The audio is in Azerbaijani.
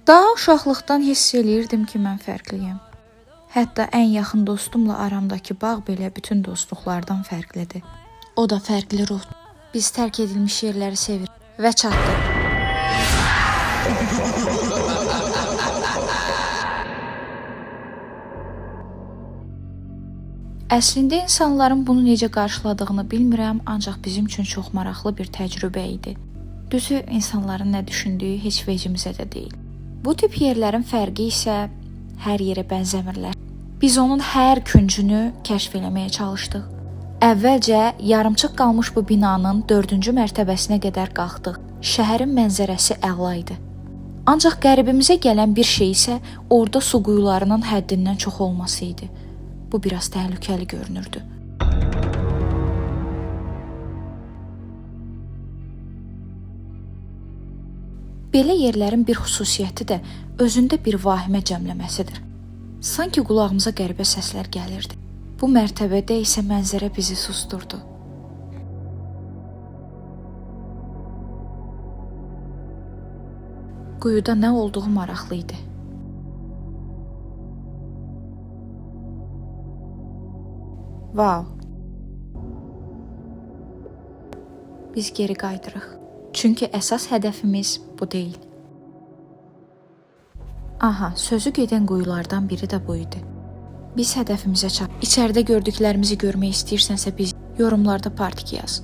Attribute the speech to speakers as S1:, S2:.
S1: Daha uşaqlıqdan hiss eləyirdim ki, mən fərqliyəm. Hətta ən yaxın dostumla aramdakı bağ belə bütün dostluqlardan fərqlidir. O da fərqli ruh. Biz tərk edilmiş yerləri sevirik və çatdıq. Əslində insanların bunu necə qarşıladığını bilmirəm, ancaq bizim üçün çox maraqlı bir təcrübə idi. Düzü, insanların nə düşündüyü heç vecimizə də deyil. Bu tip yerlərin fərqi isə hər yerə bənzəmirlər. Biz onun hər küncünü kəşf eləməyə çalışdıq. Əvvəlcə yarımçıq qalmış bu binanın 4-cü mərtəbəsinə qədər qalxdıq. Şəhərin mənzərəsi əla idi. Ancaq qəribimizə gələn bir şey isə orada su quyularının həddindən çox olması idi. Bu biraz təhlükəli görünürdü. Belə yerlərin bir xüsusiyyəti də özündə bir vahimə cəmləməsidir. Sanki qulağımıza qəribə səslər gəlirdi. Bu mərtəbədə isə mənzərə bizi susturdu. Quyuda nə olduğu maraqlı idi. Vau. Biz geri qayıdırıq. Çünki əsas hədəfimiz bu deyil. Aha, sözü gedən quyulardan biri də bu idi. Biz hədəfimizə çatdıq. İçəridə gördüklərimizi görmək istəyirsənsə biz yorumlarda part 2 yaz.